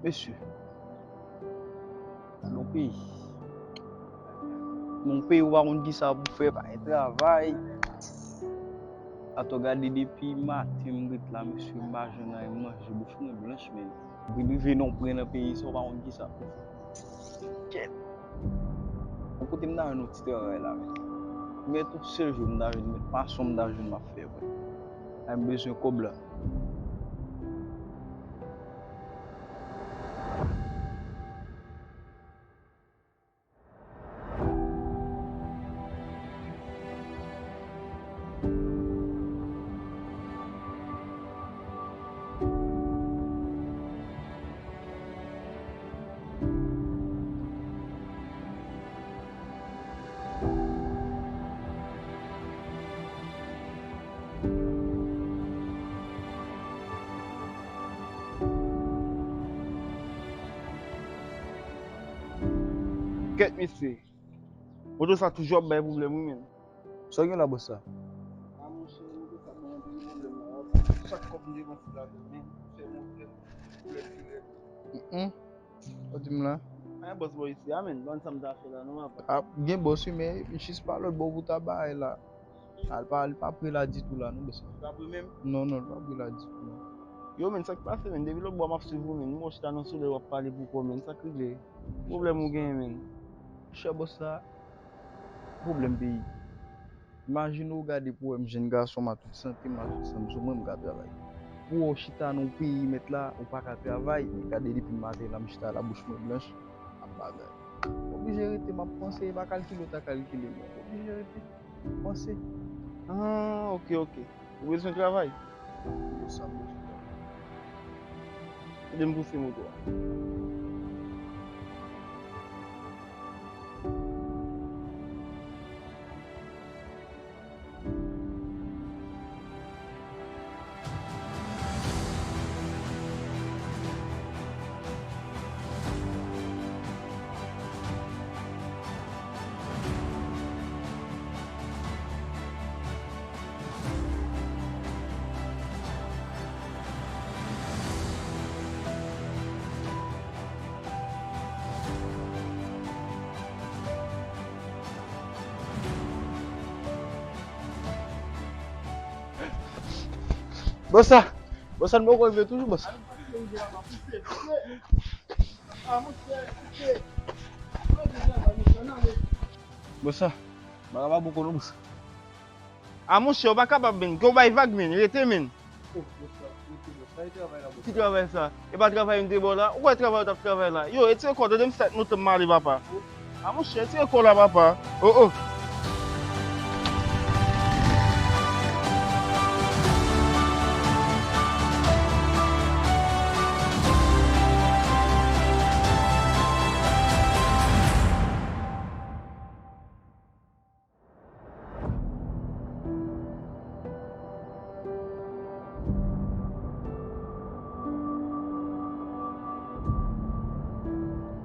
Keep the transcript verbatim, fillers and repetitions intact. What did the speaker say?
Mesye, nan yon peyi, nan yon peyi ou pa konn kisa pou fè, pa gen travay. Atò gade depi maten m ret la, mesye, m pa jwenn anyen manje, bouch mwen blanch, men. Vin rive nan yon pwen nan peyi sa, ou pa konn kisa pou fè. Kèt. Bon, kote m ta jwenn yon ti travay la, men. Men tout sèl jou m ta jwenn, men mason m ta jwenn m ap fè, vre. Ay, m bezwen kòb la. Kèt mesye. Moto sa toujou ap bay pwoblèm wi menn. Sa w gen la bòs sa? A monchè, moto sa ban m anpil pwoblèm la. Chak kòb m depanse ladan l, men fè m yon pwoblèm, pwoblèm ki rèd. Ou di m la? Anyen bòs bò isi a menn, ban sa m ta fè la non papa. Gen bòs wi, men jis pa lòt bò pou ta bay la. Al pa, li pa pre la ditou la non bòs. Li pa pre menm? Non, non, li pa pre la ditou non. Yo menn, sa k pase menn? Depi lòt bò m ap swiv ou menn, m wè w chita nan solèy w ap pale pou kò w menn, sa k regle? Pwoblèm ou genyen menn? Chè bòs sa, pwoblèm peyi. Imajine w gade pou wè m jèn gason, m a tout sante m, m a tout san m sou mwen, m ka travay. Pou wè w chita nan yon peyi mèt la, ou pa ka travay, men gade depi maten la m chita la bouch mwen blanch, m ap bagay. M oblije rete, m ap panse, e pa kalkile w ta kalkile, men m oblije rete, panse. Ah, ok, ok. Ou bezwen travay? Yo, sa m bezwen travay. Kite m pouse moto a. Bòs la! Bòs la, nou poko rive toujou, bòs. Bòs la, bagay pa bon kono, bòs. A monchè, ou pa kapab, menn. Ke w bay vag, menn. Rete, menn. Oh, bòs la, rete, bòs. Sa e travay la, bòs. Ki travay sa? E pa travay m te ba w la? Ou kwè travay ou t ap travay la? Yo, retire kò w, tande m stat moto m ale, papa. A monchè, retire kò w la, papa. Oh, oh.